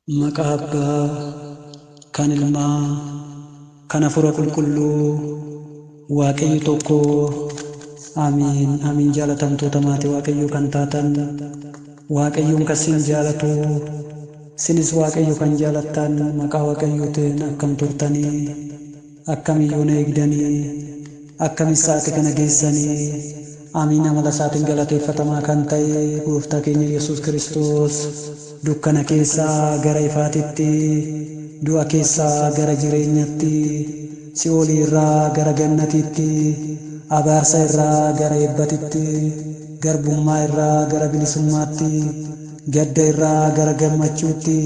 Maqaa Abbaa, kan Ilmaa, kan Hafuura Qulqulluu, Waaqayyo tokko. Amiin. Amiin. Jaalatamtoota maatii Waaqayyoo kan taatan, Waaqayyoon kan sin jaalatu, sinis Waaqayyo kan jaalattan, maqaa Waaqayyootiin akkam turtanii, akkamiyyuu na eegdanii, akkamis sa'aatii kana geessanii? Amiin. Amala isaatiin galateeffatamaa kan ta'e Gooftaa keenya Yesuus Kiristoos dukkana keessaa gara ifaatitti, du'a keessaa gara jireenyatti, si'oolii irraa gara gannatiitti, abaarsa irraa gara eebbatitti, garbummaa irraa gara bilisummaatti, gadda irraa gara gammachuutti,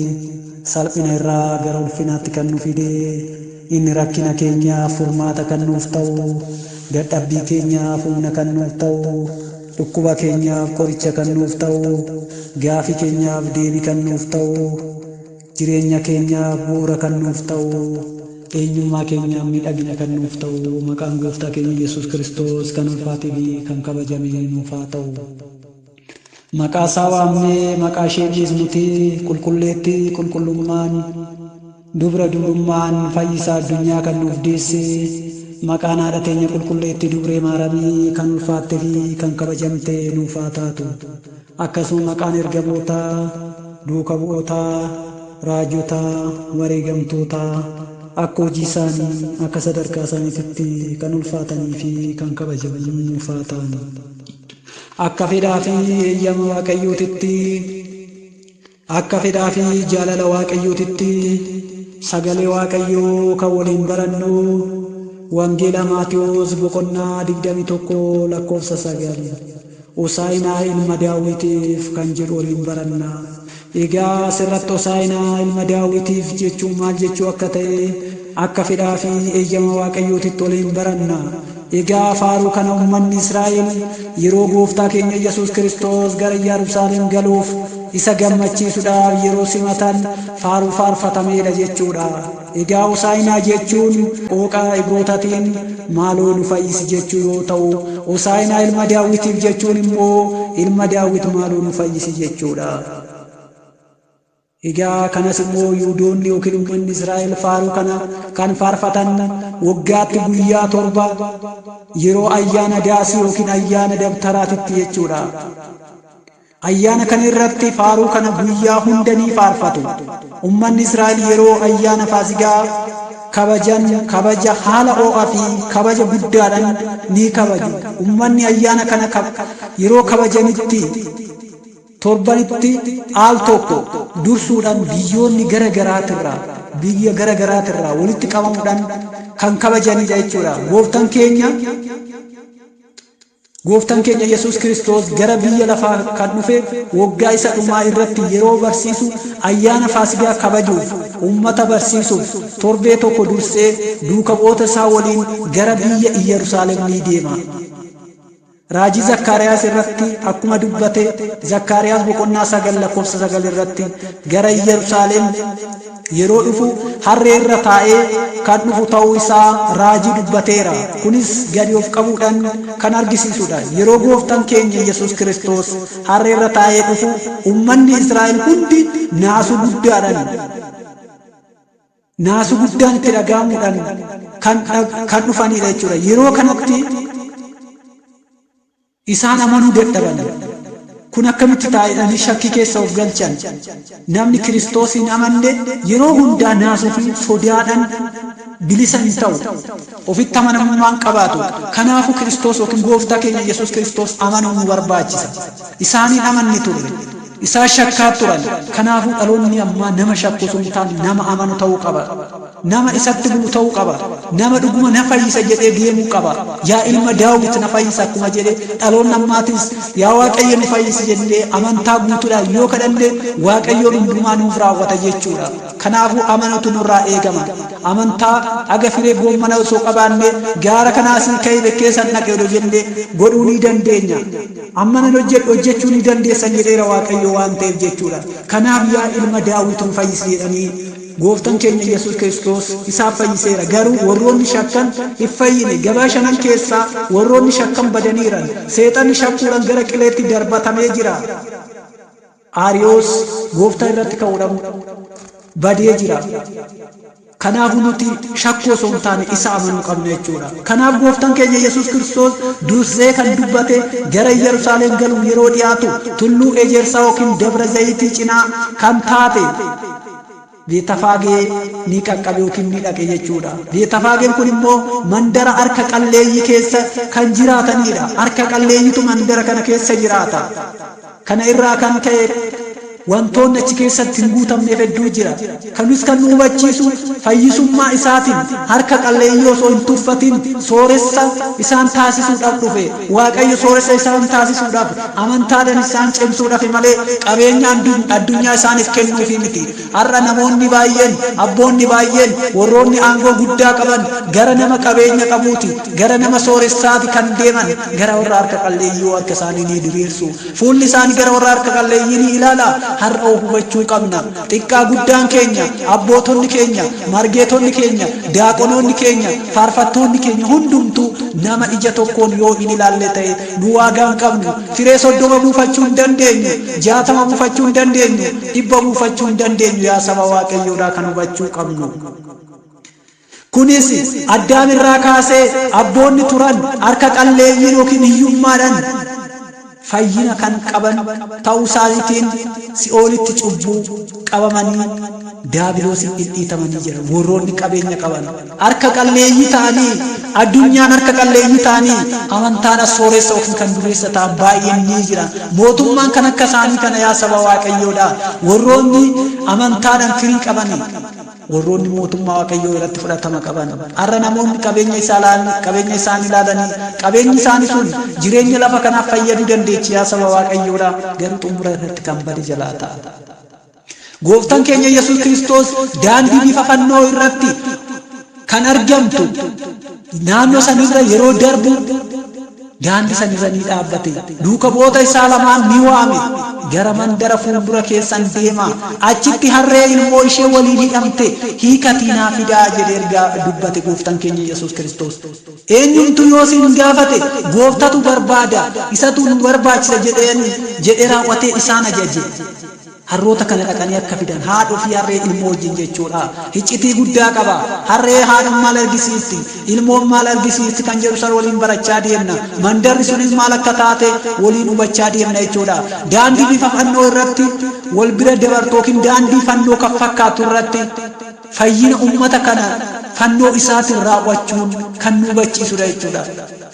salphina irraa gara ulfinaatti kan nu fide, inni rakkina keenyaaf furmaata kan nuuf ta'u, dadhabbii keenyaaf humna kan nuuf ta'u, dhukkuba keenyaaf qoricha kan nuuf ta'u, gaafii keenyaaf deebii kan nuuf ta'u, jireenya keenyaaf bu'uura kan nuuf ta'u, eenyummaa keenyaaf miidhagina kan nuuf ta'u, maqaan Gooftaa keenya Yesuus Kiristoos kan ulfaatee fi kan kabajame nuuf haa ta'u. Maqaa isaa waamnee maqaa isheenis nuti qulqulleetti qulqullummaan, dubra dubrummaan fayyisaa addunyaa kan nuuf deesse, maqaan haadha teenya qulqulleetti Dubree Maaramii kan ulfaatte fi kan kabajamte nuuf haa taatu. Akkasuma maqaan ergamootaa, duuka bu'ootaa, raajotaa, wareegamtootaa akka hojii isaanii akka sadarkaa isaaniititti kan ulfaatanii fi kan kabajaman nuuf haa ta'an. Akka fedhaa fi eeyyama Waaqayyootitti, akka fedhaa fi jaalala Waaqayyootitti, sagalee Waaqayyoo kan waliin barannu Wangeela Maatiyuus boqonnaa 21 lakkoofsa 9, Hosaa'inaa ilma Daawitiif kan jedhu waliin baranna. Egaa asirratti Hosaa'inaa ilma Daawitiif jechuun maal jechuu akka ta'e akka fedhaa fi eeyyama Waaqayyootitti waliin baranna. Egaa faaruu kana uummanni Israa'el yeroo Gooftaa keenya Yesuus Kiristoos gara Yerusaalem galuuf isa gammachiisuudhaaf yeroo simatan faaruu faarfatameedha jechuudha. Egaa Hosaa'inaa jechuun qooqa Ibrootaatiin maaloo nu fayyisi jechuu yoo ta'u, Hosaa'inaa ilma Daawitiif jechuun immoo ilma Daawit maaloo nu fayyisi jechuudha. Egaa kanas immoo Yihudoonni yookiin uummanni Israa'el faaruu kana kan faarfatan waggaatti guyyaa 7 yeroo ayyaana daasii yookiin ayyaana dabtaraatitti jechuudha. Ayyaana kana irratti faaruu kana guyyaa hunda ni faarfatu. Uummanni Israa'el yeroo ayyaana Faasigaa kabajan kabaja haala ho'aa fi kabaja guddaadhaan ni kabaju. Uummanni ayyaana kana yeroo kabajanitti torbanitti al tokko dursuudhaan biyyoonni gara garaatirraa biyya gara garaatirraa walitti qabamuudhaan kan kabajanidha jechuudha. Gooftaan keenya Yesuus Kiristoos gara biyya lafaa kan dhufe waggaa isa dhumaa irratti yeroo barsiisu ayyaana Faasigaa kabajuuf uummata barsiisuuf torbee tokko dursee duuka bu'oota isaa waliin gara biyya Iyyerusaalem ni deema. Raajii Zakkaariyaas irratti akkuma dubbate, Zakkaariyaas boqonnaa 9 lakkoofsa 9 irratti, gara Iyyerusaalem yeroo dhufu harree irra taa'ee kan dhufu ta'uu isaa raajii dubbateera. Kunis gadi of qabuudhaan kan argisiisudha. Yeroo Gooftaan keenya Yesuus Kiristoos harree irra taa'ee dhufu uummanni Israa'el hundi naasuu guddaan itti dhaga'amuudhaan kan dhufanidha jechuudha. Yeroo kanatti isaan amanuu dadhaban. Kun akkamitti taa'edhanii shakkii keessa of galchan. Namni Kiristoos hin amanne yeroo hundaa naasuu fi sodaadhaan bilisa hin ta'u. Ofitti amanamummaan qabaatu. Kanaafuu Kiristoos yookiin Gooftaa keenya Yesuus Kiristoos amanuu nu barbaachisa. Isaan hin amanne turre. Isaan shakkaa turan. Kanaafuu dhaloonni ammaa nama shakku osoo hin taane nama amanu ta'uu qaba. Nama isatti bulu ta'uu qaba. Nama dhuguma na fayyisa jedhee deemuu qaba. Yaa ilma Daawit na fayyisa akkuma jedhe, dhaloonni ammaatis yaa Waaqayyo nu fayyisi jennee amantaa guutuudhaan yoo kadhanne Waaqayyoon hundumaa nuuf raawwata jechuudha. Kanaafuu amanuutu nurraa eegama. Amantaa haga firee goommana osoo qabaanne gaara kanaasii ka'ee bekkeessan dhaqe odoo jenne godhuu ni dandeenya. Amma nan hojjedhu hojjechuu ni dandeessan jedheera Waaqayyo waan ta'eef jechuudha. Kanaaf yaa ilma Daawit nu fayyisi jedhanii Gooftaan keenya Yesuus Kiristoos isaaf fayyiseera. Garuu warroonni shakkan hin fayyine. Gabaa shanan keessaa warroonni shakkan badaniiran. Seexanni shakkuudhaan gara qileetti darbatamee jira. Aariyoos Gooftaa irratti ka'uudhaan Badee jira. Kanaafuu nuti shakkuu osoo hin taane isa amanuu qabna jechuudha. Kanaaf gooftaan keenya Yesuus Kiristoos dursee kan dubbate gara Yerusaalem galuuf yeroo dhiyaatu tulluu Ejersaa yookiin Dabra Zayitii cinaa kan taate Beetafaagee ni qaqqabe yookiin ni dhaqe jechuudha. Beetafaageen kun immoo mandara harka qalleeyyii keessa kan jiraatanidha. Harka qalleeyyiitu mandara kana keessa jiraata. Kana irraa kan ka'e wantoonni achi keessatti hin guutamneef hedduu jira. Kanis kan nu hubachiisu fayyisummaa isaatiin harka qalleeyyii osoo hin tuffatin sooressa isaan taasisuudhaaf dhufe. Waaqayyo sooressa isaan taasisuudhaaf, amantaadhaan isaan cimsuudhaaf malee qabeenya addunyaa isaaniif kennuufi miti. Har'a namoonni baay'een, abboonni baay'een, warroonni aangoo guddaa qaban gara nama qabeenya qabuuti, gara nama sooressaati kan deeman, gara warra harka qalleeyyii harka isaanii ni diriirsu. Fuulli isaanii gara warra harka qalleeyyii ni ilaala. Har'a of hubachuu qabna. Xiqqaa guddaan keenya, abbootonni keenya, margeetonni keenya, daaqonoonni keenya, faarfattoonni keenya hundumtuu nama ija tokkoon yoo hin ilaalle ta'e nu waagaa hin qabnu. Firee 30 buufachuu hin dandeenyu, 60 buufachuu hin dandeenyu, 100 buufachuu hin dandeenyu. Yaa saba Waaqayyoodhaa, kan hubachuu qabnu. Kunis Addaam irraa kaasee abboonni turan harka qalleeyyiin yookiin hiyyummaadhaan fayyina kan qaban ta'uu isaaniitiin si'oolitti cubbuu qabamanii daabiloosiin dhidhiitamanii jiran. Warroonni qabeenya qaban harka qalleeyyii ta'anii, addunyaan harka qalleeyyii ta'anii amantaadhaan sooressa yookiin kan dureessa ta'an baay'een ni jira. Mootummaan kan akka isaanii kana, yaa saba Waaqayyoodha. Warroonni amantaadhaan firii qabanii, warroonni mootummaa Waaqayyoo irratti fudhatama qaban. Har'a namoonni qabeenya isaa qabeenya isaanii ilaalanii, qabeenyi isaanii sun jireenya lafa kanaaf fayyaduu dandeechi, yaa saba Waaqayyoodha, garuu xumura irratti kan bade jalaa ta'a. Gooftaan keenya Yesuus Kiristoos daandii bifa fannoo irratti kan argamtu naannoo sanirra yeroo darbu daandii sanirra ni dhaabbate. Duuka bu'oota isaa lamaan ni waame. "Gara mandara fuuldura keessan deema. Achitti harree ilmoo ishee waliin hidhamte hiikatii naa fidaa," jedhee ergaa dubbate gooftaan keenya Yesuus Kiristoos. "Eenyumtu yoo isin gaafate, gooftatu barbaada, isatu nu barbaachisa," jedheen jedhee raawwatee isaan ajaje. Harroota kana dhaqanii akka fidan, haadhoo fi harree ilmoo wajjin jechuudha. Iccitii guddaa qaba. Harree haadhoon maal argisiisti? Ilmoon maal argisiisti kan jedhu san waliin barachaa deemna. Mandarri sunis maal akka taate waliin hubachaa deemna jechuudha. Daandii bifa fannoo irratti wal bira dabartu yookiin daandii fannoo kan fakkaatu irratti fayyina ummata kana fannoo isaatiin raawwachuun kan nu hubachiisudha jechuudha.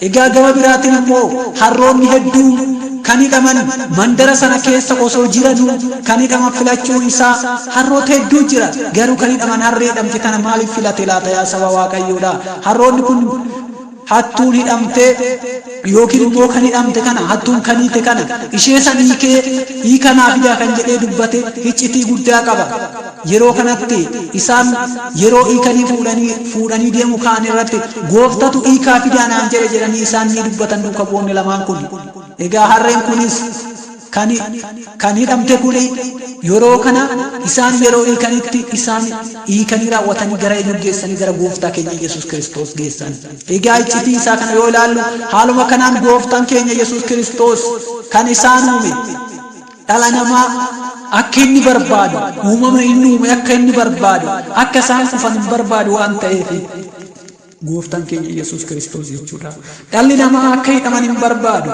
Egaa gama biraatiin immoo harroonni hedduun kan hidhaman mandara sana keessa osoo jiranuu kan hidhaman filachuu isaa, harroota hedduu jira. Garuu kan hidhaman, harree hidhamte kana maaliif filate laata, yaa saba Waaqayyoodha? Harroonni kun hattuun hidhamte yookiin immoo kan hidhamte kana, hattuun kan hiite kana, ishee san hiikee hiikanaa fidaa kan jedhee dubbate iccitii guddaa qaba. Yeroo kanatti isaan yeroo hiikanii fuudhanii deemu ka'an irratti "Gooftatu hiikaa fidaa naan jedhe" jedhanii isaan ni dubbatan duuka bu'oonni lamaan kun. Egaa harreen kunis kan hidhamte kuni yeroo kana isaan yeroo hiikanitti, isaan hiikanii raawwatanii gara eenyu geessanii? Gara gooftaa keenya Yesuus Kiristoos geessan. Egaa iccitii isaa kana yoo ilaallu, haaluma kanaan gooftaan keenya Yesuus Kiristoos kan isaan uume dhala namaa akka inni barbaadu, uumama inni uume akka inni barbaadu, akka isaan kufan hin barbaadu waan ta'eef gooftaan keenya Yesuus Kiristoos jechuudha. Dhalli namaa akka hidhaman hin barbaadu,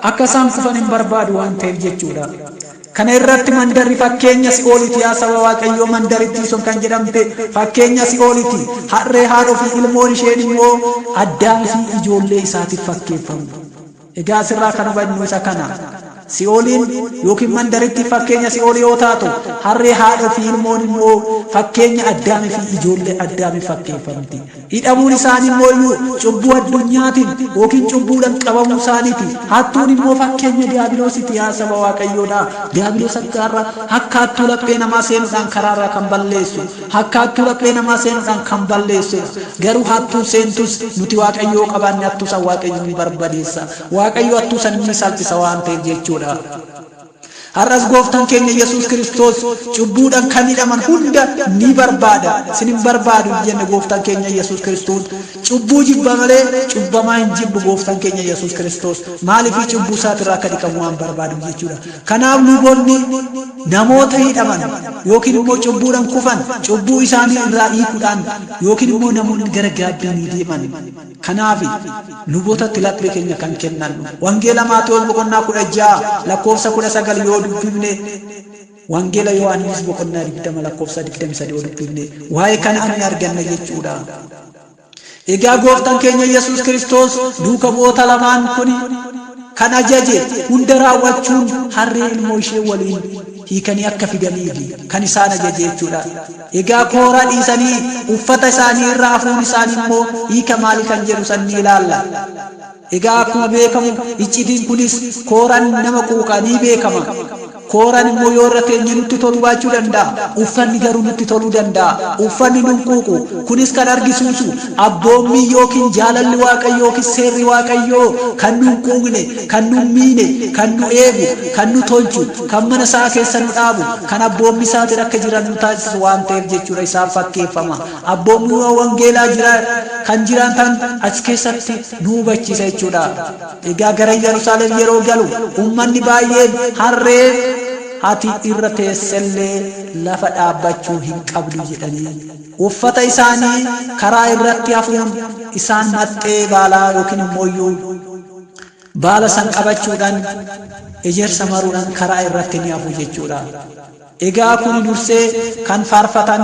akka isaan kufan hin barbaadu waan ta'eef jechuudha. Kana irratti mandarri fakkeenya si'ooliti, yaa saba Waaqayyoo. Mandarittii sun kan jedhamte fakkeenya si'ooliti. Harree haadhoo fi ilmoon isheen immoo Addaam fi ijoollee isaatiif fakkeeffamu. Egaa asirraa kan hubannu isa kana. Si'ooliin yookiin mandaritti fakkeenya si'oolii yoo taatu, harree haadhoo fi ilmoon immoo fakkeenya Addaamii fi ijoollee Addaamiif fakkeeffamti. Hidhamuun isaanii immoo iyyuu cubbuu addunyaatiin yookiin cubbuudhaan qabamuu isaaniiti. Hattuun immoo fakkeenya diiyaabiloosiiti, yaa saba Waaqayyoodha. Diiyaabiloos akka har'a akka hattuu laphee namaa seenuudhaan karaarraa kan balleessu, akka hattuu laphee namaa seenuudhaan kan balleessudha. Garuu hattuun seentus nuti Waaqayyoo qabaanne hattuu san Waaqayyo ni barbadeessa. Waaqayyo hattuu san ni salphisa waan ta'eef jechuudha. Har'as gooftaan keenya Yesuus Kiristoos cubbuudhaan kan hidhaman hunda ni barbaada. Isin hin barbaadu jenne gooftaan keenya Yesuus Kiristoos. Cubbuu jibba malee cubbamaa hin jibbu gooftaan keenya Yesuus Kiristoos. Maaliif cubbuu isaatirraa akka dhiqamu waan barbaadu jechuudha. Kanaaf luboonni namoota hidhaman yookiin immoo cubbuudhaan kufan cubbuu isaanii irraa hiikuudhaan yookiin immoo namoonni gara gaabbii ni deeman. Kanaaf lubootatti laphee keenya kan kennan. Wangeela Maatewos boqonnaa 16 lakkoofsa 19 yoo dubbifne, Wangeela Yohaannis boqonnaa 20 lakkoofsa 23 yoo dubbifne waa'ee kana ni arganna jechuudha. Egaa gooftaan keenya Yesuus Kiristoos duuka bu'oota lamaan kun kan ajaje hunda raawwachuun harree ilmoo ishee waliin hiikanii akka fidaniifi kan isaan ajaje jechuudha. Egaa kooraa dhiisanii uffata isaanii irra hafuun isaanii immoo hiika maalii kan jedhu san ni ilaalla. Egaa akkuma beekamu iccitiin kunis kooraan nama quuqaa ni beekama. Kooraan immoo yoo irra teenye nutti toluu baachuu danda'a. Uffanni garuu nutti toluu danda'a. Uffanni nun quuqu. Kunis kan argisiisu abboommii yookiin jaalalli Waaqayyoo yookiin seerri Waaqayyoo kan nun quuqne, kan nun miine, kan nu eegu, kan nu tolchu, kan mana isaa keessa nu dhaabu, kan abboommii isaatiin akka jiran nu taasisu waan ta'eef jechuudha isaaf fakkeeffama. Abboommii wangeelaa jira kan jiraatan as keessatti nu hubachiisa jechuudha. Egaa gara Yerusaalem yeroo galu uummanni baay'een harree ati irra teessellee lafa dhaabbachuu hin qabdu jedhanii uffata isaanii karaa irratti hafuun isaan maxxee baalaa yookiin immoo baala san qabachuudhaan ejersa maruudhaan karaa irratti ni hafu jechuudha. Egaa kun dursee kan faarfatan,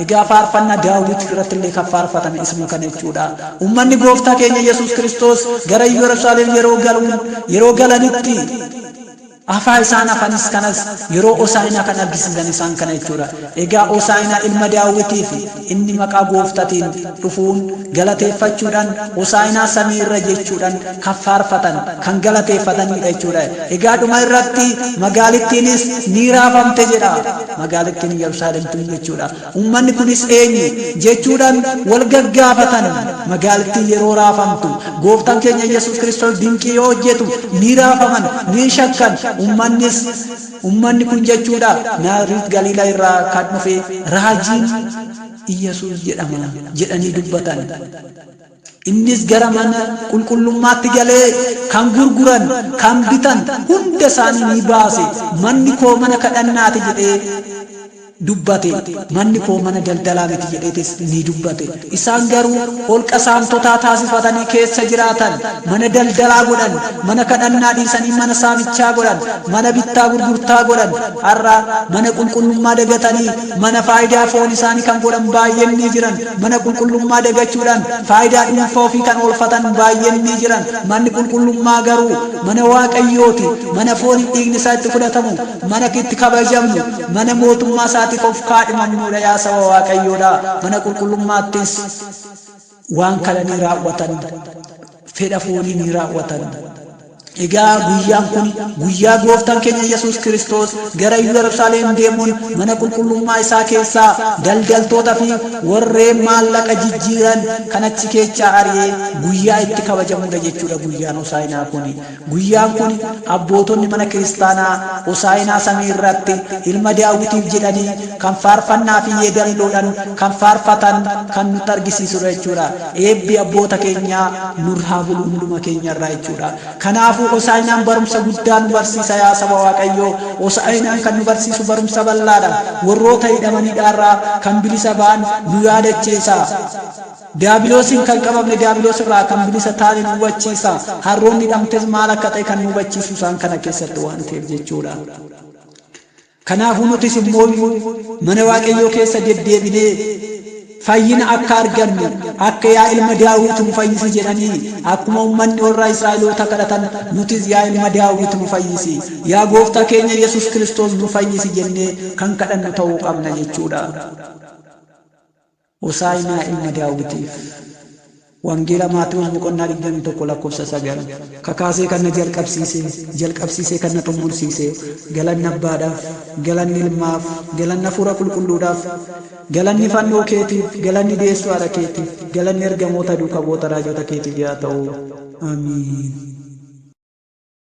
egaa faarfannaa Daawit irratti illee kan faarfatame isuma kana jechuudha. Uummanni gooftaa keenya Yesuus Kiristoos gara Yerusaalem yeroo galanitti afaa isaan hafanis kanas yeroo Osaayinaa kan argisiisan isaan kana jechuudha. Egaa Osaayinaa ilma Daawitiif inni maqaa gooftaatiin dhufuun galateeffachuudhaan Osaayinaa samii irra jechuudhaan kan faarfatan kan galateeffatanidha jechuudha. Egaa dhuma irratti magaalittiinis ni raafamte jedha. Magaalittiin Yerusaalem tun jechuudha. Uummanni kunis eenyu jechuudhaan wal gaggaafatan. Magaalittiin yeroo raafamtu gooftaan keenya Yesuus Kiristoos dinqii yoo hojjetu ni raafaman, ni shakkan. Uummanni kun jechuudha Naazreet Galiilaa irraa kan dhufe raajiin Iyyasuus jedhama jedhanii dubbatan. Innis gara mana qulqullummaatti galee kan gurguran kan bitan hunda isaanii ni baase. Manni koo mana kadhannaati jedhee dubbate. Manni koo mana daldalaa miti jedheetis ni dubbate. Isaan garuu holqa saamtotaa taasifatanii keessa jiraatan, mana daldalaa godhan, mana kadhannaa dhiisanii mana saamichaa godhan, mana bittaa gurgurtaa godhan. Har'a mana qulqullummaa dagatanii mana faayidaa foon isaanii kan godhan baay'een ni jiran. Mana qulqullummaa dagachuudhaan faayidaa dhuunfaa ofii kan oolfatan baay'een ni jiran. Manni qulqullummaa garuu mana Waaqayyooti, mana fooniif dhiigni isaa itti fudhatamu, mana itti kabajamnu, mana mootummaa isaatiif of kaadhimamnuudha yaa saba Waaqayyoodha. Mana qulqullummaattis waan kana ni raawwatan, fedha foonii ni raawwatan. Egaa guyyaan kun guyyaa gooftaan keenya Yesuus Kiristoos gara Yerusaalem deemuun mana qulqullummaa isaa keessaa daldaltoota fi warreen maallaqa jijjiiran kan achi keessaa ari'ee guyyaa itti kabajamudha jechuudha guyyaan Osaayinaa kun. Guyyaan kun abbootonni mana kiristaanaa Osaayinaa samii irratti ilma Daawitiif jedhanii kan faarfannaa fi yeedalloodhaan kan faarfatan kan nutti argisiisudha jechuudha. Eebbi abboota keenyaa nurraa bulu hunduma keenyarraa jechuudha. Kanaafuu Osaayinaan barumsa guddaa nu barsiisa yaa saba Waaqayyoo. Osaayinaan kan nu barsiisu barumsa bal'aadha. Warroota hidhamaniidhaarraa kan bilisa ba'an nu yaadachiisa. Diyaabiloosiin kan qabamne diyaabiloos irraa kan bilisa taane nu hubachiisa. Harroonni hidhamtes maal akka ta'e kan nu hubachiisu isaan kana keessatti waan ta'eef jechuudha. Kanaafuu nutis immoo mana Waaqayyoo keessa deddeebinee fayyina akka argannu akka yaa ilma Daawit nu fayyisi jedhanii akkuma uummanni warra Israa'eloota kadhatan nutis yaa ilma Daawit nu fayyisi, yaa gooftaa keenya Yesuus Kiristoos nu fayyisi jennee kan kadhannu ta'uu qabna jechuudha. Osaayinaa ilma Daawitiif. Wangeela Maatewos boqonnaa 21 lakkoofsa 9. Kakaasee kan na jalqabsiisee kan na xumursiise, galanni Abbaadhaaf, galanni Ilmaaf, galanni Hafuura Qulqulluudhaaf, galanni fannoo keetiif, galanni deessuu haadha keetiif, galanni ergamoota duuka bu'oota raajota keetiif yaa ta'u. Amiin.